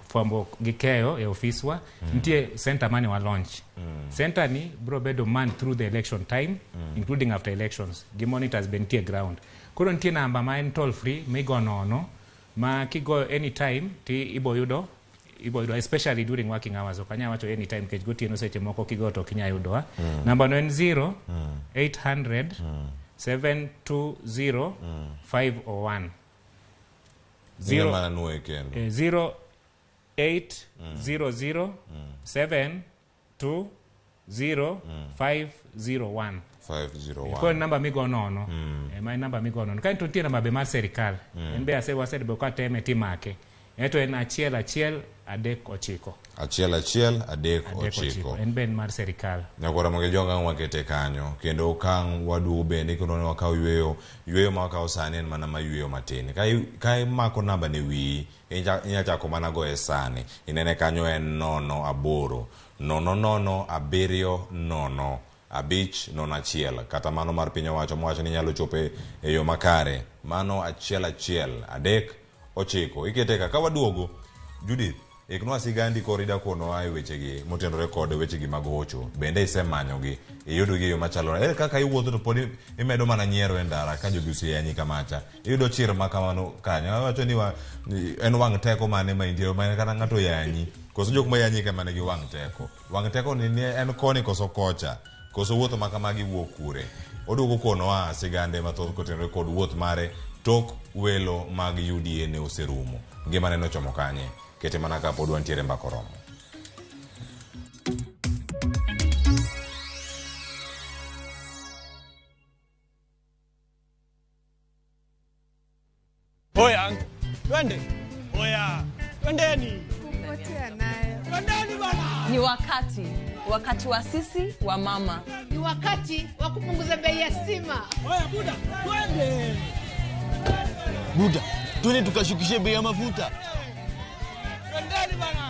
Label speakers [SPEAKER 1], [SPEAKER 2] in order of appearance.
[SPEAKER 1] Fwambo gi keyo e ofiswa nitie center mane wa launch. Center ni bro bedo man through the election time, including after elections, gi monitors be nitie ground. Koro nitie namba ma en toll free migo nono ma kigoyo anytime ti ibo yudo, especially during working hours. Ok anyal wacho anytime nikech gotieno seche moko kigoyo to ok inyal yudowa. Namba no en 0 800 720 501.
[SPEAKER 2] Zero mana nuoye kendo.
[SPEAKER 1] 0 8 0 0 7 2 0 5 0 1.
[SPEAKER 2] 501.
[SPEAKER 1] Koro namba migo nono. Ma en namba migo nono. Kaeto nitie namba be mar serikal. En be wasebedo ka teme timake. Eto en 1 1 3 9.
[SPEAKER 2] 1 1 3 9.
[SPEAKER 1] En be en mar serikal.
[SPEAKER 2] Nyakwara moge jonga wakete kanyo kendo okang' waduogo bende kendo ne wakaw yweyo. Yweyo ma wakawo sani en mana ma yweyo matin. Ka imako namba ne wiyi, inya chako mana goye sani. Inene kanyo en 0 8 0 0 7 0 5 0 1. Kata mano mar piny owacho mowacho ni nyalo chope e yo makare. Mano 1 1 3 9. Ikete ka waduogo Judith, iknwa sigandi koro ida konowa e wechegi motenore kod wechegi mag hocho. Bende isemanyogi, iyudogi e yo machalo. Ere kaka iwuotho to pod imedo mana nyiero e ndara ka jogi oseyanyi kamacha. Iyudo chir ma kamano kanyo. Awacho ni en wang' teko mane ma intie, ma kata ng'ato yanyi. Koso jok ma yanyi ka mane gi wang' teko. Wang' teko ni en koni koso kocha. Koso wuotho ma kamagi wuok kure. Oduogo konowa sigande mathoth kotenore kod wuoth mare tok welo mag UDA ne oserumo. Ngimane nochomo kanye? Kete mana ka pod wantiere mbaka oromo.
[SPEAKER 3] Oya, twende. Oya, twendeni.
[SPEAKER 4] Kupotea nayo.
[SPEAKER 3] Twendeni bana.
[SPEAKER 5] Ni wakati wa sisi wa mama.
[SPEAKER 4] Ni wakati wa kupunguza bei ya stima.
[SPEAKER 3] Oya buda, twende.
[SPEAKER 6] Buda, twende tukashukishe bei ya mafuta.
[SPEAKER 3] Twendeni bana.